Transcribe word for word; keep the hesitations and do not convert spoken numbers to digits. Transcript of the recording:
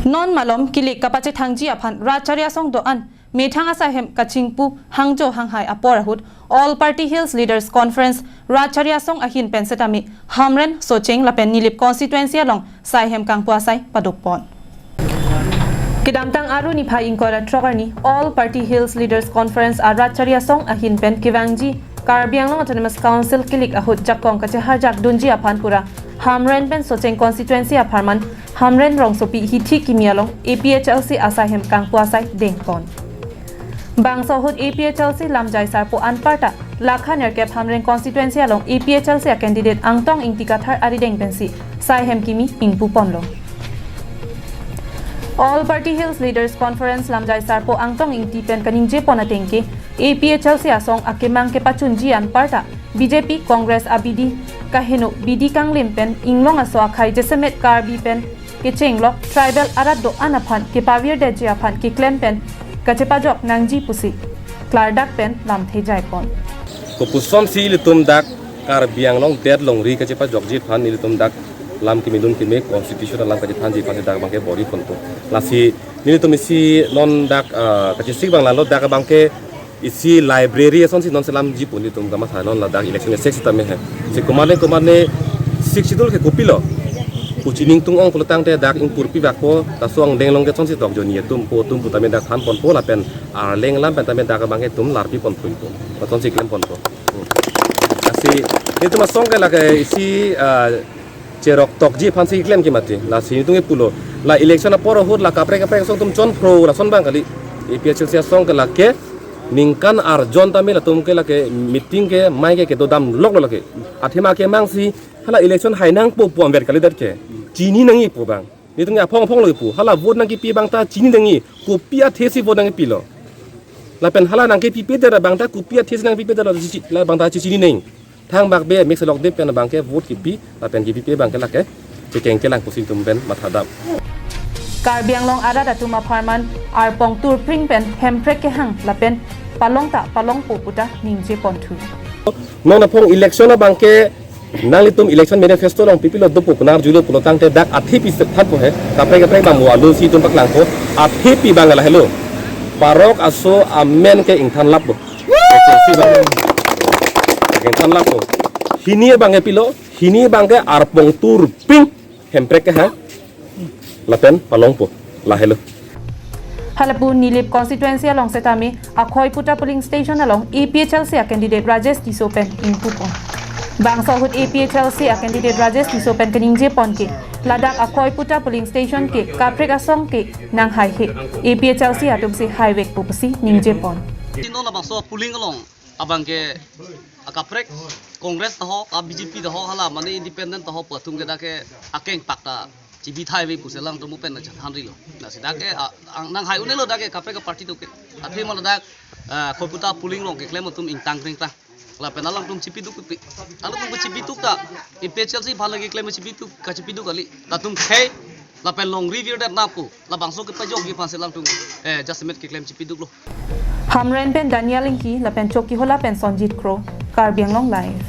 Non malom kilik kapachethangji aphan Ratcharia Asong do-an methang asaihem kachingpu hangjo hanghai apor ahut All Party Hills Leaders Conference Ratcharia Asong ahin pen setame Hamren, Socheng lapen Nilip constituency along saihem kangpu asai padokpon. Kedamtang Aru niphai ingkoi ra throk arni All Party Hills Leaders Conference a Ratcharia Asong ahin pen kevangji Karbi Anglong Autonomous Council kilik ahut jakong kacheharjak dunji aphan pura Hamren pen Socheng constituency apharman Hamren rongsopi hithi kimi along A P H L C asaihem kangpu asai dengpon. Bangso ahut A P H L C lamjai sarpo anparta lakha nerkep Hamren constituency along A P H L C a candidate Angtong Ingti Kathar arideng pensi saihem kimi ingpuponlo. All Party Hills Leaders Conference lamjai sarpo Angtong Ingti pen kaningjepon atengke A P H L C asong akemang kepachunji anparta B J P, Congress abidi kaheno bidi kanglim pen inglong aso akhai jasemet Karbi pen kechenglok tribal arat do-an aphan kepavirdetji aphan keklem pen kachepajok nangji pusi klardak pen lamthe jaipon. Kopusonsi ilitum dak Karbi Anglong det longri kachepajokji aphan ilitum dak lam kimi dun kimi constitution alam kachethanji aphan dak abangke bor-iponpo. Lasi nelitum isi non dak, ah, kachesik abang lalo, dak abangke isi library asonsi non selamji pu nelitum kamatha non ladak election esek sitame he. Si komatne komatne Sixth Schedule ke kopilo? Kuchi ningtung ong pulotangte dak ingpurpi vakpo, laso angdeng along ke asonsi tokjoni atum po atum pu tame dak thanponpo lapen Arleng alam pen tame dak abangke itum larpiponpo itum. Asonsi klemponpo. Hmm. Lasi nelitum asong ke lake isi, ah, cherok tokji aphansi klem kimati. Lasi nelitum kepulo. La election apor ahut la kaprek kaprek asong atum chonphro lason abang kali. A P H L C asong ke lake ningkan arjon tame latum ke lake meeting ke mai ke kedodam loklo lake. Athema kemangsi hala election hai nangpo pu anvet kalidet ke. Chini nangji pu abang. Nelitum ke aphong aphong lo kipu. Hala vote nangkepi abang ta chini nangji. Kopi athesi vote nangkepilo? Lapen hala nangkepipedet abang ta kopi athesi nangpipedet lo, chi-, la abang ta chechini nang. Thangbak be mix lok dip pen abangke vote kepi, lapen kepipe abangke lake chekeng kelang pusi itum pen mathadam. Karbi Anglong arat atum apharman arpong turpring pen hemprek kehang lapen palong ta palongpo puta ningjeponthu. Non aphong election abangke nanglitum election manifesto along pipilo dopo kunar julo pulotangte dak athepi step thanpo he. Kaprek kaprek bang mo alu si itum paklangpo. Athepi abang lahelo. Parok aso amen ke ingthan lappo. Ingthan lappo. Hini abangke pilo, hini abangke arpong turpring hemprek kehang lapen palongpo. Lahelo. Halapu Nilip constituency along setame Akhoiputa polling station along A P H L C a candidate Rajesh Tisso pen ingpupon. Bangso ahut A P H L C a candidate Rajesh Tisso pen kaningjepon ke ladak Akhoiputa polling station ke kaprek asong ke nanghaihe, A P H L C atumsi haivekpo pusi ningjepon. Tino labangso polling along abangke akaprek Congress ta ho, a B J P ta ho, hala mane independent ta ho, pu atum ke dak ke akeng pak ta chibithaive pusi alangtum pen nangchethanrilo. Lasi dak ke, a, ang, nanghai un-elo dak ke kaprek aparty atum ke. Athema ladak, a, Akhoiputa polling along keklem atum ingtang kring ta. Lapen alangtum chipiduk pi. Alangtum ke chipiduk ta. A P H L C aphan lake keklem chipiduk, kachipiduk kali. Latum khei, lapen longri virdet nangpo. Labangso kepajokji aphansi alangtum, eh, jasemet keklem chipiduklo. Hamren pen Daniel Ingti lapen Chokihola pen Sonjit Kro, Karbi Anglong Live.